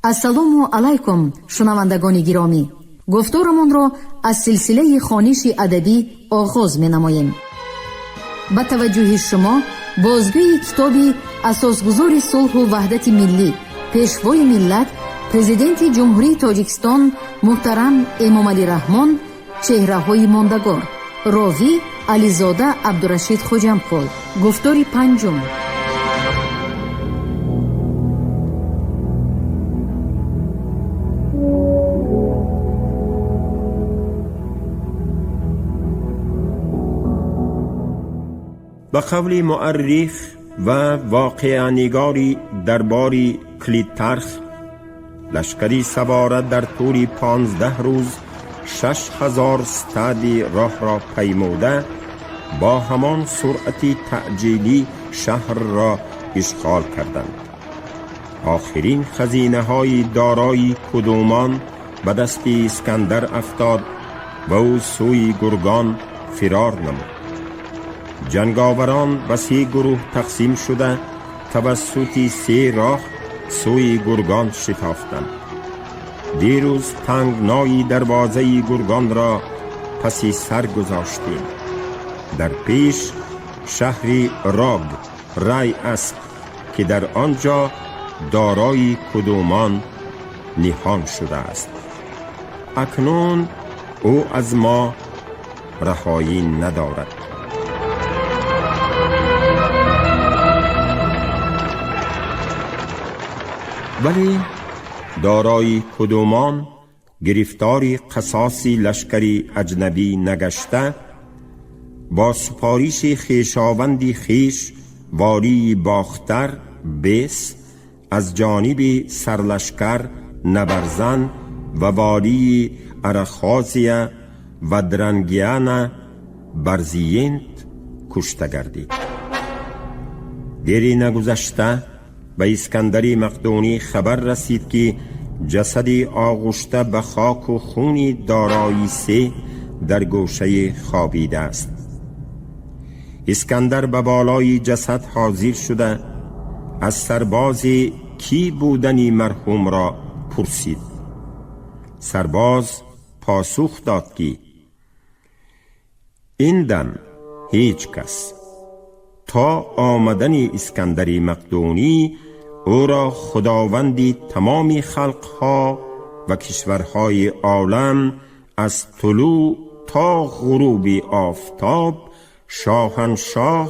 Ассалому алайкум, шунавандагони гиромӣ. Гуфторамонро аз силсилаи хониши адабӣ оғоз менамоем. Ба таваҷҷӯҳи шумо бозгӯи китоби асосгузори сулҳу ваҳдати миллӣ, пешвои миллат, Президенти Ҷумҳурии Тоҷикистон муҳтарам Эмомалӣ Раҳмон «Чеҳраҳои мондагор». Ровӣ Ализода Абдурашид Хоҷамқул. Гуфтори панҷум. Ба қавли муаррих ва воқеанигори дарбори Клитарх, лашкари савора дар тӯли 15 рӯз 6000 стади роҳро паймуда, бо ҳамон суръати таъҷилӣ шаҳрро ишғол карданд. Охирин хазинаҳои Дорои Кудумон ба дасти Искандар афтод ва ӯ сӯи Гургон фирор намуд. Ҷанговарон ба се гурӯҳ тақсим шуда, тавассути се роҳ сӯи Гургон шитофтанд. Дирӯз тангнои дарвозаи Гургонро паси сар гузоштем. Дар пеш шаҳри Рог, Рай аст, ки дар он ҷо Дорои Кудумон ниҳон шудааст. Акнун ӯ аз мо раҳоӣ надорад. Вале Дорои Кудумон гирифтори қасоси лашкари аҷнабӣ нагашта, бо супориши хешованди хеш, волии Бохтар Бес, аз ҷониби сарлашкар Набарзан ва волии Арахозия ва Дрангиана Барзиент кушта гардид. Дери нагузашта ба Искандари Мақдунӣ хабар расид, ки ҷасади оғушта ба хоку хуни Дорои Се дар гӯшаи хобидааст. Искандар ба болои ҷасад ҳозир шуда, аз сарбози кӣ будани марҳумро пурсид. Сарбоз посух дод, ки ин дам ҳеҷ кас то омадани Искандари Мақдунӣ ӯро худованди тамоми халқҳо ва кишварҳои олам, аз тулӯъ то ғуруби офтоб шоҳаншоҳ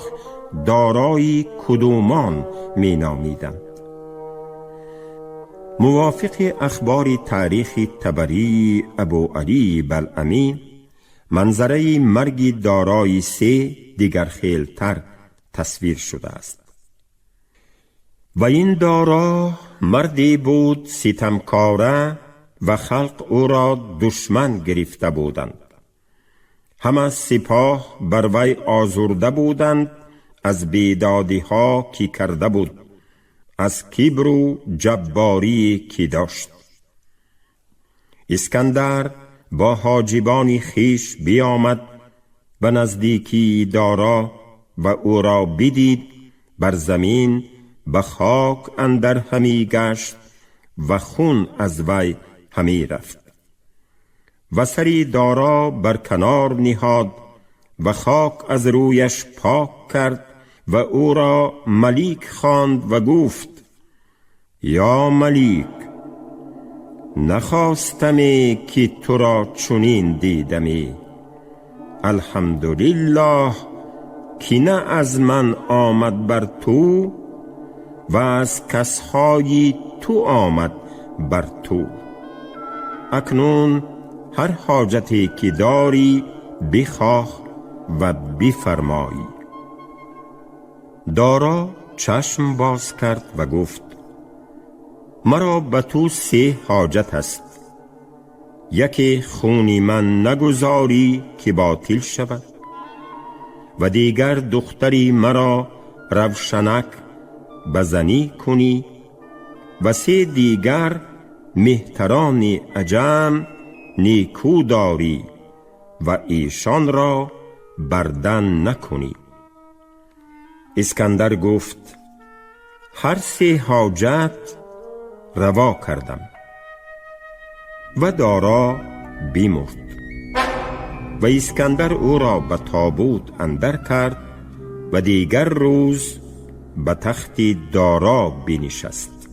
Дорои Кудумон меномиданд. Мувофиқи ахбори таърихи Табарии Абу Алии Балъамӣ, манзараи марги Дорои Се дигархелтар тасвир шудааст. Ва ин Доро марде буд ситамкора ва халқ ӯро душман гирифта буданд. Ҳама сипоҳ бар вай озурда буданд аз бедодиҳо, ки карда буд, аз кибру ҷабборие, ки дошт. Искандар бо ҳоҷибони хеш биомад ба наздикии Доро ва ӯро бидид, бар замин ба хок андар ҳамӣ гашт ва хун аз вай ҳамӣ рафт. Ва сари Доро бар канор ниҳод ва хок аз рӯяш пок кард ва ӯро малик хонд ва гуфт: «Ё малик, нахостаме, ки туро чунин дидаме. Алҳамдулиллоҳ, ки на аз ман омад бар ту ва аз касҳои ту омад бар ту. Акнун ҳар ҳоҷате, ки дорӣ, бихоҳ ва бифармой». Доро чашм боз кард ва гуфт: «Маро ба ту се ҳоҷат аст. Яке, хуни ман нагузорӣ, ки ботил шавад, ва дигар, духтари маро Равшанак ба занӣ кунӣ, ва се дигар, меҳтарони аҷам نیکو داری و ایشان را بردن نکنی». اسکندر گفت: هر سه حاجت روا کردم. و دارا بیمرد و اسکندر او را به تابوت اندر کرد و دیگر روز به تخت دارا بنشست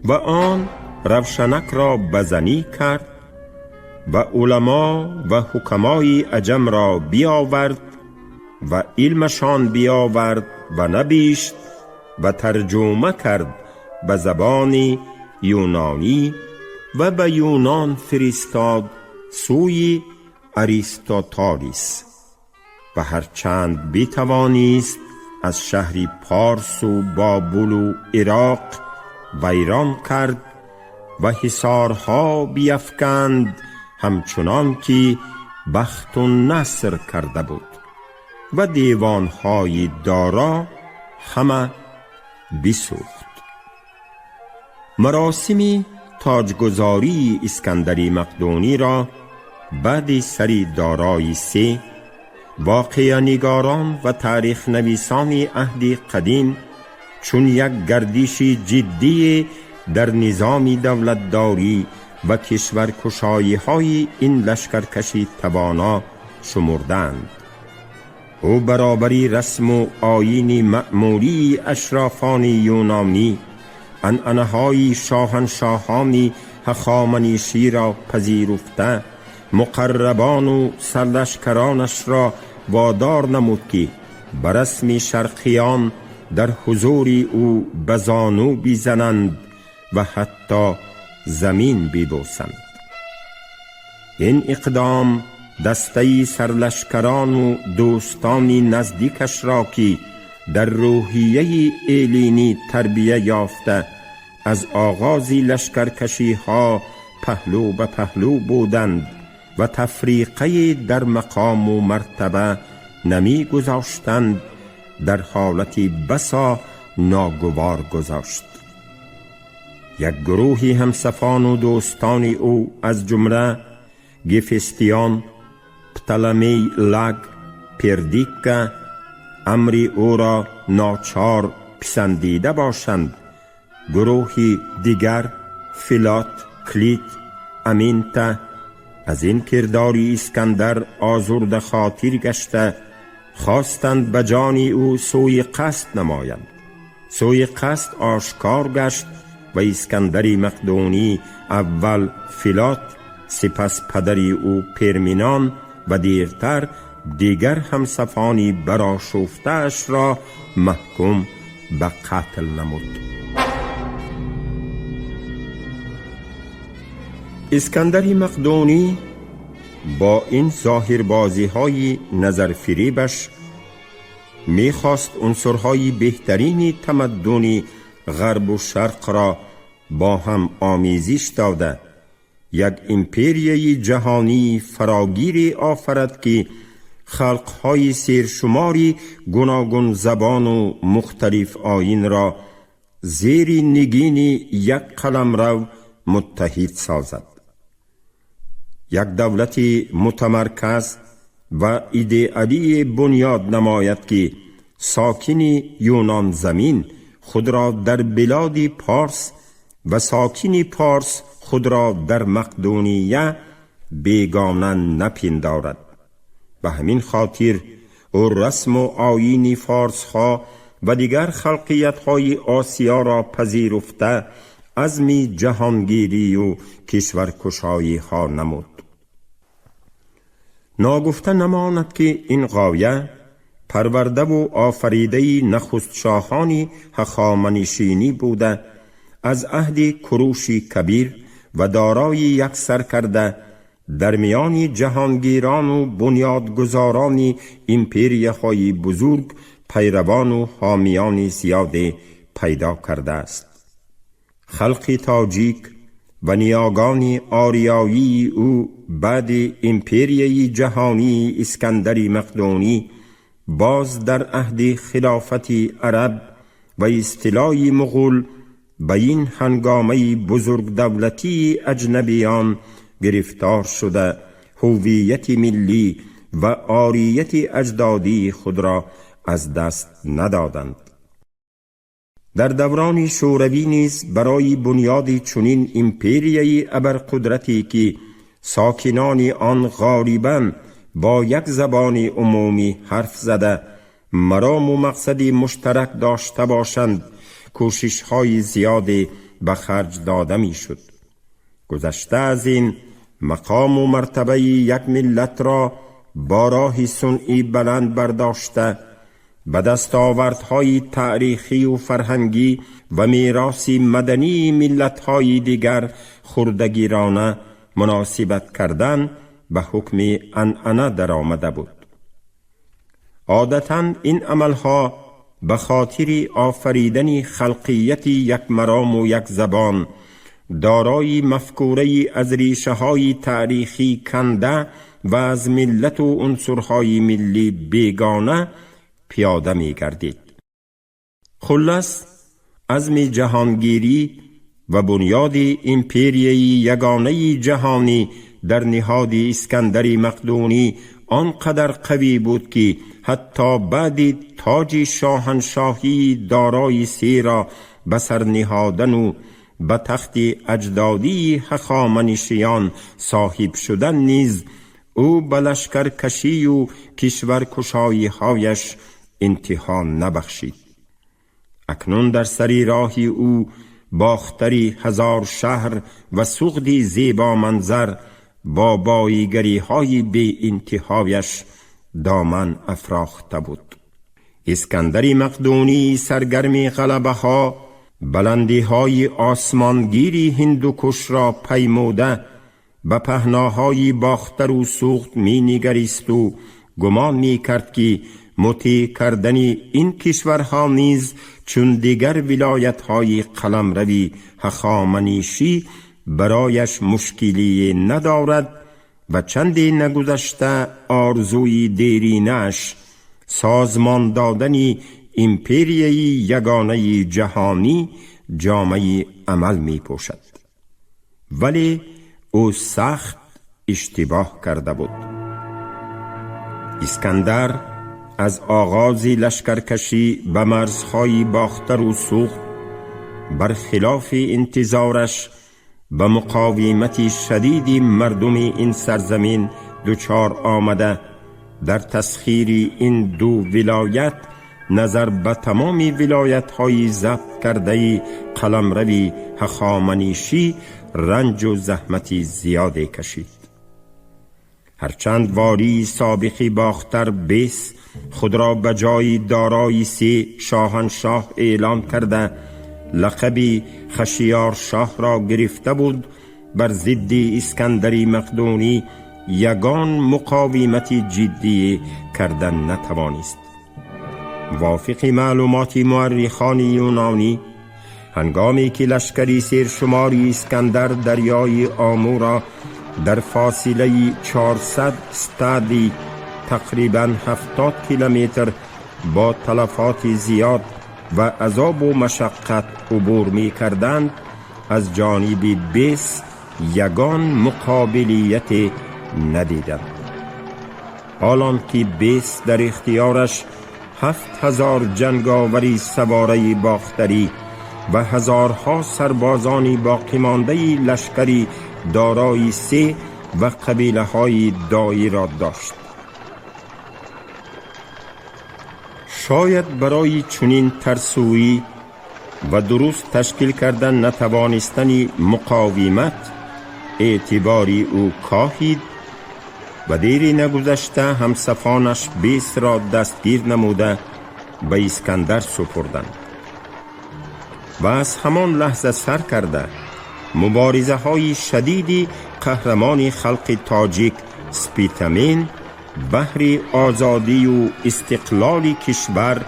و آن روشنک را بزنی کرد و علما و حکمای عجم را بیاورد و علمشان بیاورد و نبیشت و ترجمه کرد به زبان یونانی و به یونان فرستاد سوی اریستوتالیس و هرچند بیتوانیست از شهری پارس و بابل و عراق ویران کرد و حصارها بیفکند، همچنان که بخت و نصر کرده بود و دیوانهای دارا همه بسوخت. مراسم تاجگذاری اسکندری مقدونی را بعد سری دارای سه واقعه نگاران و تاریخ نویسان عهد قدیم چون یک گردش جدی در نظام دولتداری و کشورکشایی های این لشکرکشی توانا شمردند. او برابری رسم و آیین معمولی اشرافان یونانی، عنعنه های شاهنشاهانی هخامنشی را پذیرفته، مقربان و سرلشکرانش را وادار نمود که به رسم شرقیان در حضور او به زانو بیزنند و حتی زمین بیبوسند. این اقدام دسته سرلشکران و دوستان نزدیکش را که در روحیه ایلینی تربیه یافته از آغاز لشکرکشی ها پهلو به پهلو بودند و تفریقه در مقام و مرتبه نمی گذاشتند، در حالت بسا ناگوار گذاشت. یک گروهی همصفان و دوستان او از جمله گفستیان، پتلمی لگ، پردیکا امری او را ناچار پسندیده باشند، گروهی دیگر فیلات، کلیت، امینتا از این کرداری اسکندر آزرده خاطر گشته خواستند به جان او سوی قصد نمایند. سوی قصد آشکار گشت و اسکندری مقدونی اول فیلات، سپس پدری او پرمینان و دیرتر دیگر همصفانی برآشفته‌اش را محکوم به قتل نمود. اسکندری مقدونی با این ظاهربازی های نظر فریبش میخواست عنصرهای بهترین تمدن غرب و شرق را با هم آمیزش داده یک امپریای جهانی فراگیر آفرد که خلقهای سیرشماری گوناگون زبان و مختلف آیین را زیر نگین یک قلمرو متحد سازد. یک دولت متمرکز و ایدئالی بنیاد نماید که ساکن یونان زمین خود را در بلاد پارس و ساکن پارس خود را در مقدونیه بیگانه نپندارد. به همین خاطر او رسم و آیین فارس ها و دیگر خلقیت های آسیا را پذیرفته عزم جهانگیری و کشورکشایی ها نمود. ناگفته نماند که این غایه پرورده و آفریده نخست شاهان هخامنشینی بوده، از عهد کوروش کبیر و دارای یک سرکرده در میان جهانگیران و بنیادگذاران امپریه های بزرگ پیروان و حامیان زیاد پیدا کرده است. خلق تاجیک و نیاگان آریایی او بعد امپریای جهانی اسکندری مقدونی باز در عهد خلافت عرب و استیلای مغول به این هنگامه بزرگ دولتی اجنبیان گرفتار شده هویت ملی و آریت اجدادی خود را از دست ندادند. Дар даврони шӯравӣ низ барои бунёди чунин империяи абарқудрате, ки сокинони он ғолибан бо як забони умумӣ ҳарф зада, марому мақсади муштарак дошта бошанд, кӯшишҳои зиёде ба харҷ дода мешуд. Гузашта аз ин, мақому мартабаи як миллатро бо роҳи сунъӣ баланд бардошта, ба дастовардҳои таърихию фарҳангӣ ва мероси мадании миллатҳои дигар хурдагирона муносибат кардан ба ҳукми анъана даромада буд. Одатан ин амалҳо ба хотири офаридани халқияти як марому як забон, дорои мафкураи аз решаҳои таърихӣ канда ва аз миллату унсурҳои миллӣ бегона пиёда мегардид. Хуллас, азми ҷаҳонгирӣ ва бунёди империяи ягонаи ҷаҳонӣ дар ниҳоди Искандари Мақдунӣ он қадар қавӣ буд, ки ҳатто баъди тоҷи шоҳаншоҳии Дорои Серо ба сар ниҳодану ба тахти аҷдодии Ҳахоманишиён соҳиб шудан низ ӯ ба лашкаркашию кишваркушоиҳояш интиҳо набахшид. Акнун дар сари роҳи ӯ Бохтари ҳазор шаҳр ва Суғди зебоманзар бо боигариҳои беинтиҳояш доман афрохта буд. Искандари Мақдунӣ саргарми ғалабаҳо баландиҳои осмонгири Ҳиндукушро паймуда, ба паҳноҳои Бохтару Суғд менигаристу гумон мекард, ки мутеъ кардани ин кишварҳо низ чун дигар вилоятҳои қаламрави Ҳахоманишӣ барояш мушкилие надорад ва чанде нагузашта орзуи деринааш, созмон додани империяи ягонаи ҷаҳонӣ, ҷомаи амал мепӯшад. Вале ӯ сахт иштибоҳ карда буд. Искандар аз оғози лашкаркашӣ ба марзҳои Бохтару Суғд бар хилофи интизораш ба муқовимати шадиди мардуми ин сарзамин дучор омада, дар тасхири ин ду вилоят назар ба тамоми вилоятҳои забт кардаи қаламрави Ҳахоманишӣ ранҷу заҳмати зиёде кашид. Ҳарчанд волии собиқи Бохтар Бес худро ба ҷои Дорои Се шоҳаншоҳ эълон карда, лақаби Хашиёршоҳро гирифта буд, бар зидди Искандари Мақдунӣ ягон муқовимати ҷиддие кардан натавонист. Мувофиқи маълумоти муаррихони юнонӣ, ҳангоме ки лашкари сершумори Искандар дарёи Омӯро дар фосилаи 400 стадий, тақрибан 70 километр, бо талафоти зиёд ва азобу машаққат убур мекарданд, аз ҷониби Бес ягон муқобилияте надиданд. Ҳолон ки Бес дар ихтиёраш 7000 ҷанговари савораи бохтарӣ ва ҳазорҳо сарбозони боқимондаи лашкари Дорои Се ва қабилаҳои доиро дошт, шояд барои чунин тарсӯӣ ва дуруст ташкил кардан натавонистани муқовимат эътибори ӯ коҳид ва дери нагузашта ҳамсафонаш Бесро дастгир намуда, ба Искандар супурданд ва аз ҳамон лаҳза сар карда муборизаҳои шадиди қаҳрамони халқи тоҷик Спитамен баҳри озодию истиқлоли кишвар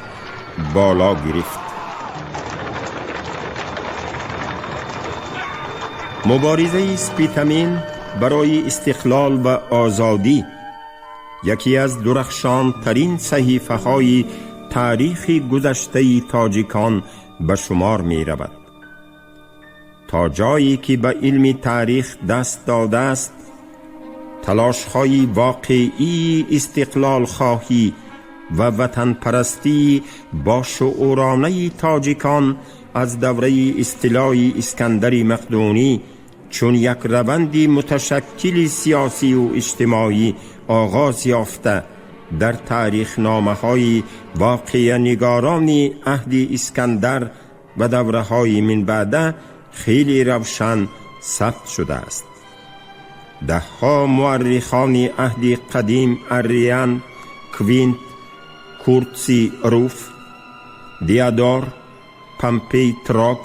боло гирифт. Муборизаи Спитамен барои истиқлол ва озодӣ яке аз дурахшонтарин саҳифаҳои таърихи гузаштаи тоҷикон ба шумор меравад. То ҷое ки ба илми таърих даст додааст, талошҳои воқеии истиқлолхоҳӣ و وطن پرستی با شعورانه تاجیکان از دوره استیلای اسکندر مقدونی چون یک روند متشکل سیاسی و اجتماعی آغاز یافته، در تاریخ نامه های واقع نگاران عهد اسکندر و دوره های من بعده خیلی روشن ثبت شده است. دهها مورخان عهد قدیم، اریان، کوینت کورتسی روف، دیادور، پمپی تراک،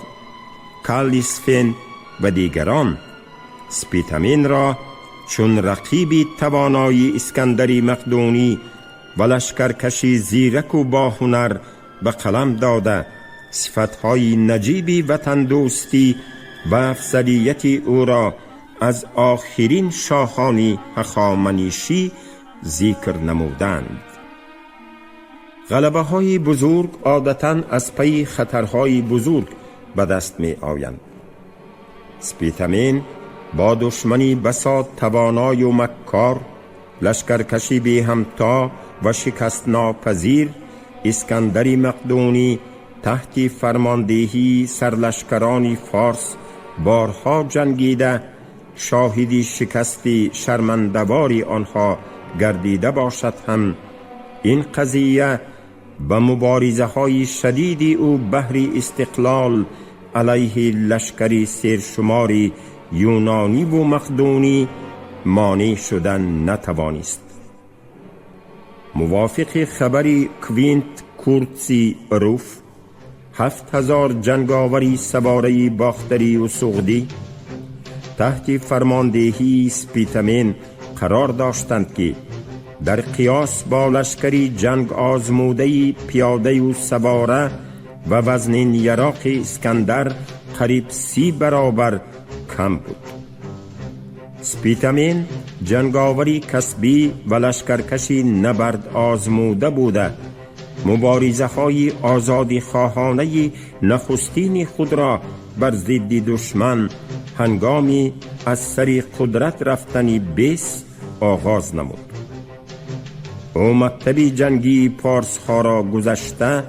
کالیسفن و دیگران، سپیتامین را چون رقیبی توانای اسکندری مقدونی و لشکرکشی زیرک و با هنر به قلم داده، صفتهای نجیبی وطن دوستی و افضلیت او را از آخرین شاهانی هخامنشی ذکر نمودند. غلبه های بزرگ عادتا از پی خطرهای بزرگ به دست می آیند. سپیتامین با دشمنی بسا توانای و مکار، لشکرکشی بی همتا و شکست ناپذیر اسکندری مقدونی تحت فرماندهی سرلشکران فارس بارها جنگیده، شاهدی شکستی شرمندواری آنها گردیده باشد هم، این قضیه به مبارزه های شدید او بهر استقلال علیه لشکری سرشماری یونانی و مقدونی مانع شدن نتوانست. موافق خبری کوینت کورتسی روف، 7000 جنگاوری سواره باختری و سغدی تحت فرماندهی سپیتامین قرار داشتند که در قیاس با لشکری جنگ آزموده پیاده و سواره و وزن یراق اسکندر قریب 30 برابر کم بود. سپیتامین جنگاوری کسبی و لشکرکشی نبرد آزموده بوده، مبارزه های آزادی خواهانه نخستین خود را بر ضد دشمن هنگامی از سر قدرت رفتن بیس آغاز نمود. او مکتبی جنگی پارس ها را گذشته،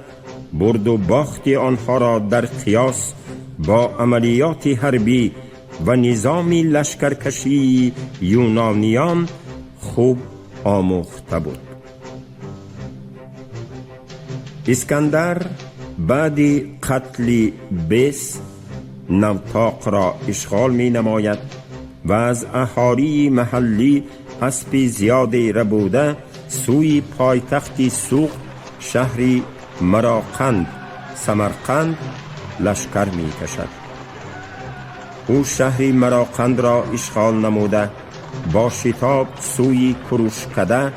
برد و باخت آنها را در قیاس با عملیات حربی و نظام لشکرکشی یونانیان خوب آموخته بود. اسکندر بعد قتل بیس نوتاق را اشغال می نماید و از اهالی محلی اسب زیادی ربوده سوی پایتخت سوق، شهری مراقند، سمرقند، لشکر می کشد. او شهری مراقند را اشغال نموده، با شتاب سوی کروشکده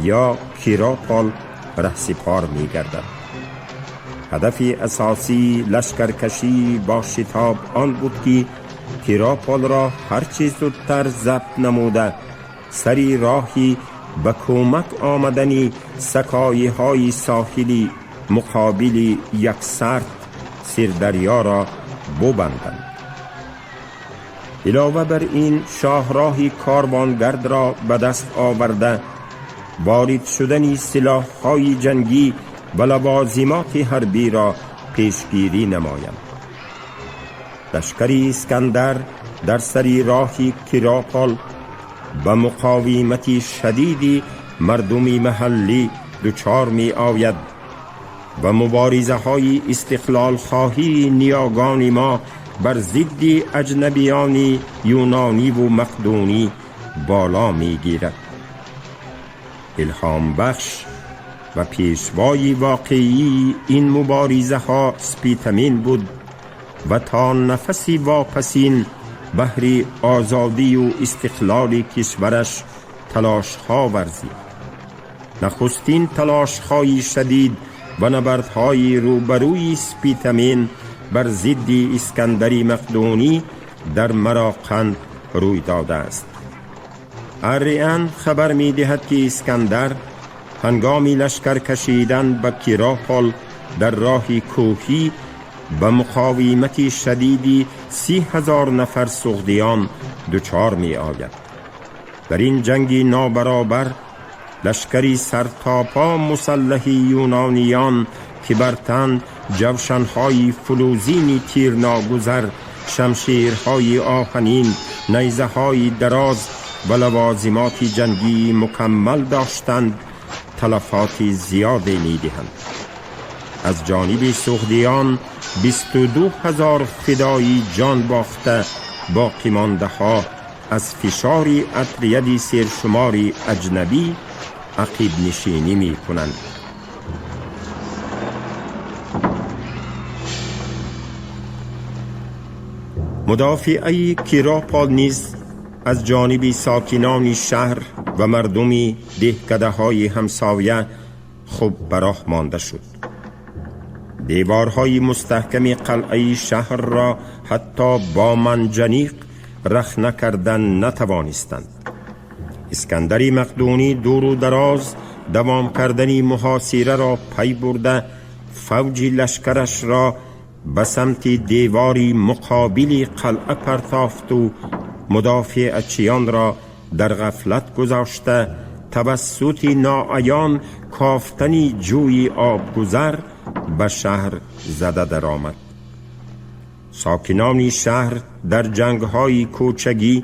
یا کیراپال رهسپار می گردد. هدف اساسی لشکرکشی با شتاب آن بود که تیراپال را هرچی زودتر ضبط نموده، سری راهی به کمک آمدنی سکایی های ساحلی مقابل یک سرد سیردریا را ببندند. علاوه بر این، شاهراهی کاروانگرد را به دست آورده، وارد شدن سلاح های جنگی و لوازمات حربی را پیشگیری نمایند. لشکری اسکندر در سری راهی کراپال به مقاومت شدیدی مردم محلی دچار می آید و مبارزه های استقلال خواهی نیاگان ما بر ضد اجنبیان یونانی و مقدونی بالا می گیرد. الهام بخش و پیشوای واقعی این مبارزه ها سپیتامین بود و تا نفسی واپسین بهر آزادی و استقلال کشورش تلاش ها ورزید. نخستین تلاش های شدید و نبردهای روبروی سپیتامین بر ضد اسکندری مقدونی در مراقند روی داده است. اریان خبر می دهد که اسکندر هنگامی لشکر کشیدن به کیراپال در راه کوهی به مقاومت شدیدی 30,000 نفر سغدیان دچار می آید. در این جنگ نابرابر Лашкари сартопо мусаллаҳи юнониён, ки бар тан ҷавшанҳои фулӯзини тирногузар, шамшерҳои оҳанин, найзаҳои дароз ва лавозимоти ҷангии мукаммал доштанд, талафоти зиёде медиҳанд. Аз ҷониби суғдиён 22,000 фидоӣ ҷон бохта, боқимондаҳо аз фишори отряди сершумори аҷнабӣ ақибнишинӣ мекунанд. Мудофиаи Киропол низ аз ҷониби сокинони шаҳр ва мардуми деҳкадаҳои ҳамсоя хуб ба роҳ монда шуд. Деворҳои мустаҳками қалъаи шаҳрро ҳатто бо манҷаниқ рахна кардан натавонистанд. Искандари Мақдунӣ дуру дароз давом кардани муҳосираро пай бурда, фавҷи лашкарашро ба самти девори муқобили қалъа партофту мудофиачиёнро дар ғафлат гузошта, тавассути ноаён кофтани ҷӯи обгузар ба шаҳр зада даромад. Сокинони шаҳр дар ҷангҳои кӯчагӣ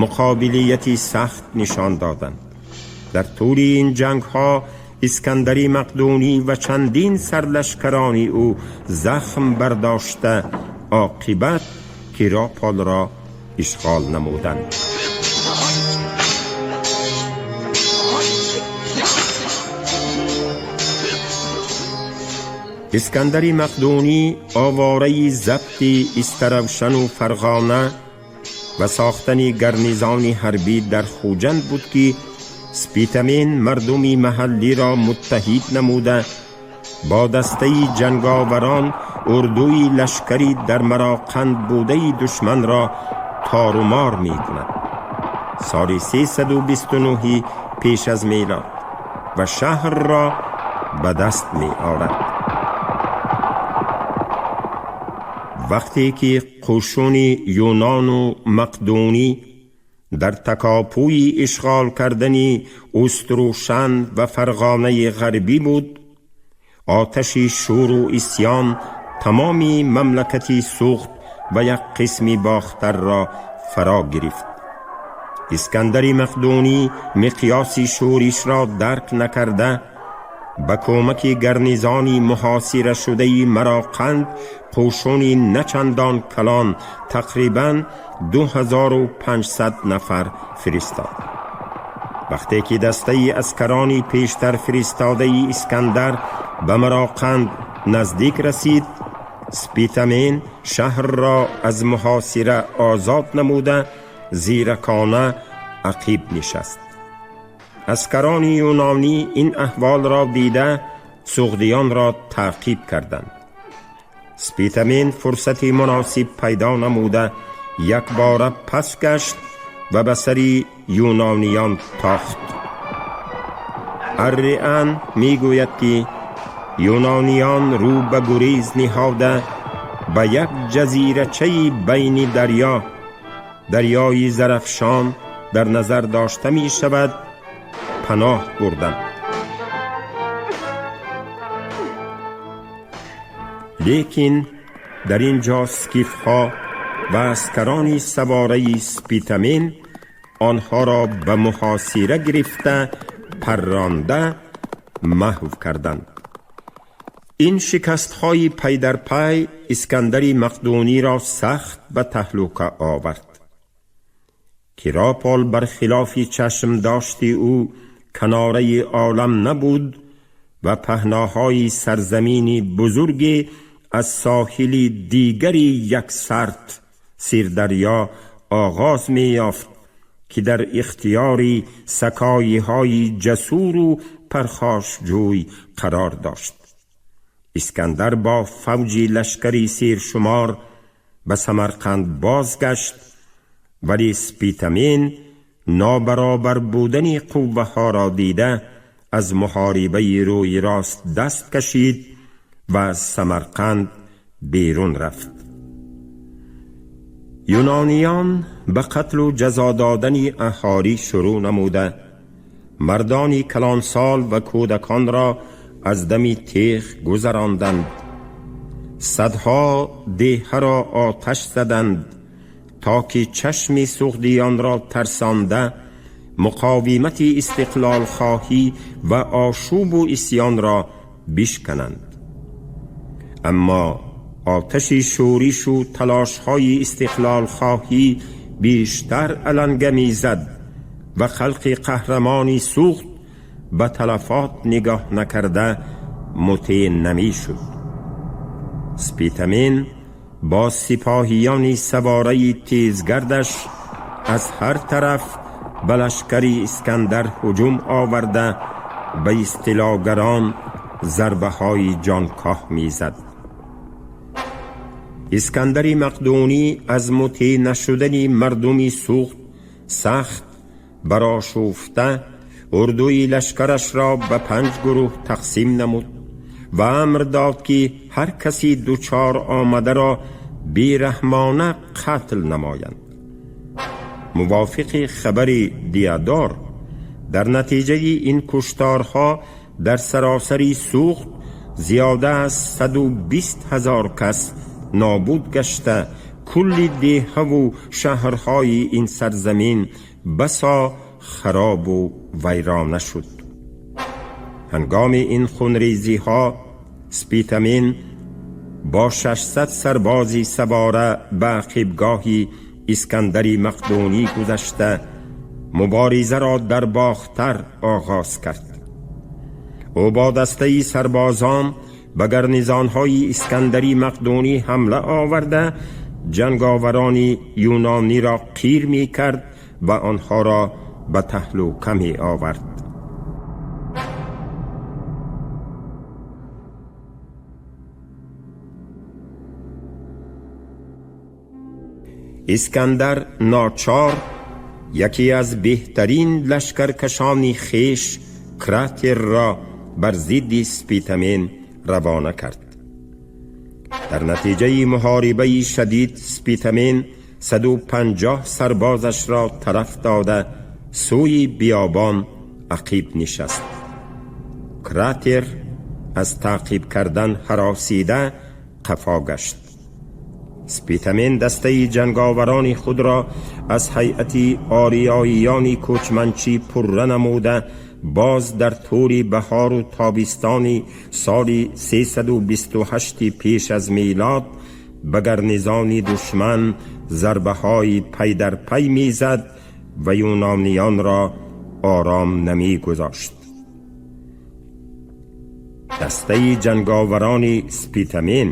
муқобилияти сахт нишон доданд. Дар тӯли ин ҷангҳо Искандари Мақдунӣ ва чандин сарлашкарони ӯ захм бардошта, оқибат Кирополро ишғол намуданд. Искандари Мақдунӣ овораи забти Истаравшану Фарғона ва сохтани гарнизони ҳарбӣ дар Хуҷанд буд, ки Спитамен мардуми маҳаллиро муттаҳид намуда, бо дастаи ҷанговарон урдуи лашкари дар Мароқанд будаи душманро торумор мекунад. Соли 329 пеш аз мелод ва шаҳрро ба даст меорад. Вақте ки қӯшуни юнону мақдунӣ дар такопӯи ишғол кардани Уструшан ва Фарғонаи ғарбӣ буд, оташи шӯру исьён тамоми мамлакати Суғд ва як қисми Бохтарро фаро гирифт. Искандари Мақдунӣ миқёси шӯришро дарк накарда, ба кӯмаки гарнизони муҳосирашудаи Мароқанд қӯшуни начандон калон, тақрибан 2500 нафар фиристод. Вақте ки дастаи аскарони пештар фиристодаи Искандар ба Мароқанд наздик расид, Спитамен шаҳрро аз муҳосира озод намуда, зиракона ақиб нишаст. Аскарони юнонӣ ин аҳволро дида, суғдиёнро таъқиб карданд. Спитамен фурсати муносиб пайдо намуда, якбора пас гашт ва ба сари юнониён тохт. Арриан мегӯяд, ки юнониён рӯ ба гурез ниҳода, ба як ҷазирачаи байни дарё, дарёи Зарафшон дар назар дошта мешавад, паноҳ бурданд. Лекин дар ин ҷо скифҳо ва аскарони савораи Спитамен онҳоро ба муҳосира гирифта, парронда маҳв карданд. Ин шикастҳои пай дар пай Искандари Мақдуниро сахт ба таҳлука овард. Киропол бар хилофи чашмдошти ӯ канораи олам набуд ва паҳноҳои сарзамини бузурге аз соҳили дигари яксарт Сирдарё оғоз меёфт, ки дар ихтиёри сакоиҳои ҷасуру пархошҷӯй қарор дошт. Искандар бо фавҷи лашкари сершумор ба Самарқанд бозгашт, вале Спитамен нобаробар будани қувваҳоро дида, аз муҳорибаи рӯи рост даст кашид ва аз Самарқанд берун рафт. Юнониён ба қатлу ҷазо додани аҳолӣ шурӯъ намуда. Мардони калонсол ва кӯдакон ро аз дами теғ гузаронданд. Садҳо деҳаро оташ заданд то ки чашми суғдиёнро тарсонда муқовимати истиқлолхоҳӣ ва ошӯбу исьёнро бишкананд. Аммо оташи шӯришу талошҳои истиқлолхоҳӣ бештар аланга мезад ва халқи қаҳрамони Суғд ба талафот нигоҳ накарда мутеъ намешуд. Спитамен бо сипоҳиёни савораи тезгардаш аз ҳар тараф ба лашкари Искандар ҳуҷум оварда ба истилогарон зарбаҳои ҷонкоҳ мезад. Искандари Мақдунӣ аз мутеъ нашудани мардуми Суғд сахт барошуфта урдуи лашкарашро ба 5 гурӯҳ тақсим намуд ва амр дод ки ҳар каси дучор омадаро бераҳмона қатл намоянд. Мувофиқи хабари Диадор, дар натиҷаи ин кушторҳо дар саросари Суғд зиёда аз 120 ҳазор кас нобуд гашта, кулли деҳаву шаҳрҳои ин сарзамин басо харобу вайрона шуд. Ҳангоми ин хунрезиҳо Спитамен бо 600 сарбози савора ба ақибгоҳи Искандари Мақдунӣ гузашта муборизаро дар Бохтар оғоз кард. Ӯ бо дастаи сарбозон ба гарнизонҳои Искандари Мақдунӣ ҳамла оварда ҷанговарони юнониро қир мекард ва онҳоро ба таҳлука меовард. Искандар ночор яке аз беҳтарин лашкаркашони хеш Кратерро бар зидди Спитамен равона кард. Дар натиҷаи муҳорибаи шадид Спитамен 150 сарбозашро тараф дода сӯи биёбон ақиб нишаст. Кратер аз таъқиб кардан ҳаросида қафо гашт. Спитамен дастаи ҷанговарони худро аз ҳайати ориёиёни кӯчманчӣ пурра намуда боз дар тӯри баҳору тобистони соли 328 пеш аз милод ба гарнизони душман зарбаҳои пай дар пай мезад ва юнониёнро ором намегузошт. Дастаи ҷанговарони Спитамен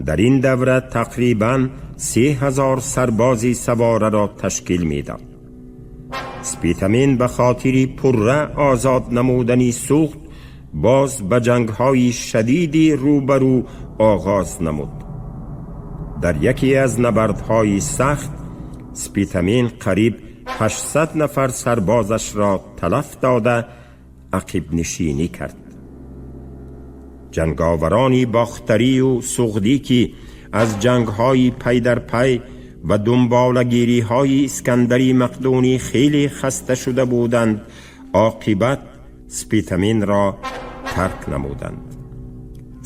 дар ин давра тақрибан 3000 сарбози савораро ташкил медод. Спитамен ба хотири пурра озод намудани Суғд боз ба ҷангҳои шадиди рӯбарӯ оғоз намуд. Дар яке аз набардҳои сахт Спитамен қариб 800 нафар сарбозашро талаф дода ақибнишинӣ кард. Ҷанговарони бохтарию суғдӣ ки аз ҷангҳои пай дар пай ва дунболагириҳои Искандари Мақдунӣ хеле хаста шуда буданд, оқибат Спитаменро тарк намуданд.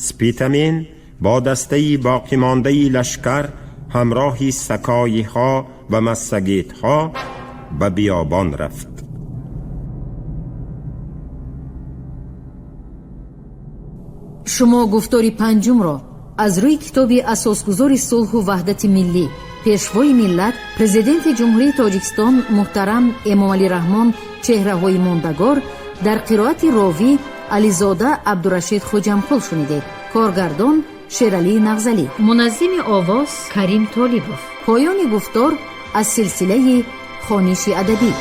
Спитамен бо дастаи боқимондаи лашкар ҳамроҳи сакоиҳо ва массагетҳо ба биёбон рафт. Шумо гуфтори панҷумро аз рӯи китоби асосгузори сулҳу ваҳдати миллӣ, пешвои миллат, президенти Ҷумҳурии Тоҷикистон муҳтарам Эмомалӣ Раҳмон «Чеҳраҳои мондагор» дар қироати ровӣ Ализода Абдурашид Хуҷамқул шунидед. Коргардон Шералӣ Нағзалӣ, муназзими овоз Карим Толибов. Поёни гуфтор аз силсилаи хониши адабӣ.